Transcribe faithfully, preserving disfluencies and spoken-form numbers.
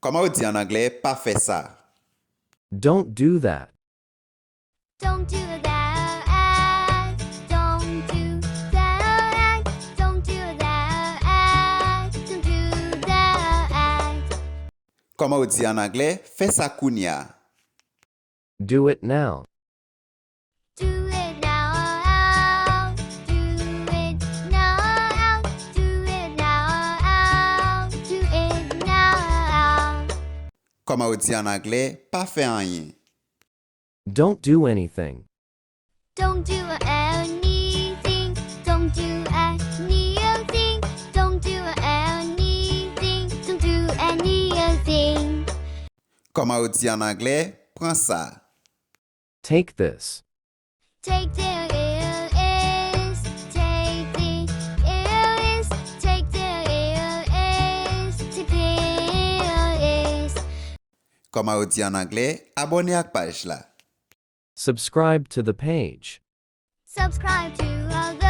Kòman yo di an anglè, pa fè sa? Don't do that. Don't do that. Don't do that. Don't do that. Don't do that. Kòman yo di an anglè, fè sa kounye a? Do it now. Do it now. Do it now. Do it now. Do it now. Kòman yo di an anglè, pa fè anyen? Don't do anything. Don't do anything. Don't do anything. Don't do anything. Don't do anything. Kòman yo di an anglè, pran sa? Take this. Take this. Take this. Take this. Take This. Kòman yo di an anglè, abòne ak paj la? Subscribe to the page. Subscribe to the